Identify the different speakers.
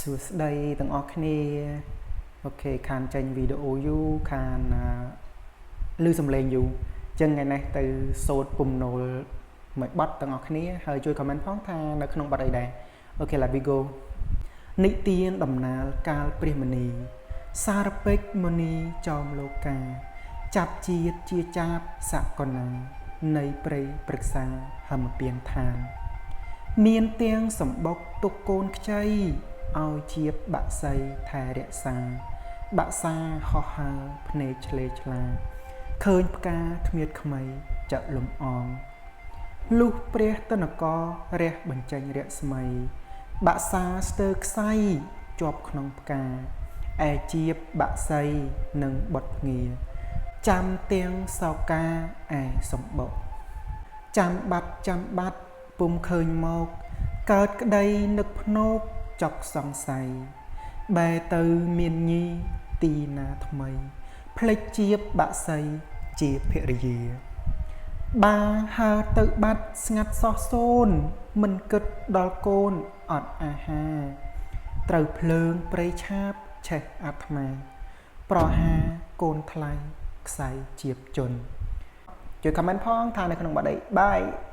Speaker 1: សួស្តីទាំងអស់គ្នា okay ខានចេញវីដេអូយូរខានអឺឮសំឡេងយូរអញ្ចឹងថ្ងៃនេះទៅសូត្រពំនោលមួយបទទាំងអស់គ្នាហើយជួយ comment ផងថានៅក្នុងបទអីដែរ okay, let we go. និទានដំណាលកាលព្រះមនី សារពេចមនីចោមលោកា ចាប់ជាតិជាចាបសកណានៃព្រៃព្រឹក្សាហមពៀនឋាន មានទាំងសម្បុកទុកកូនខ្ចីឲ្យជាបាក់សីថែរក្សា បាក់សាហោះហើរភ្នែកឆ្លេឆ្លាឃើញផ្កាគ្មៀតខ្មៃចលំអងលុះព្រះតនករះបញ្ចេញរស្មី បាក់សាស្ទើខ្សៃជាប់ក្នុងផ្កាឯជាបបាក់សីនិងបុតភ្ងាចាំទាំងសោកាឯសម្បុក ចាំបាត់ចាំបាត់ពុំឃើញមក កើតក្តីនឹកភ្នោកចុកសង្ស័យបែរទៅមានញីទីណាថ្មីភ្លេចជាបបាក់សីជាភរិយា បាហើទៅបាត់ស្ងាត់សោះសូនមិនគិតដល់កូនអត់អាហារត្រូវភ្លើងព្រៃឆាបឆេះអាត្មា ប្រហារកូនថ្លៃខ្សែជាបជន ជួយ comment ផងថានៅក្នុងបទអីបាយ។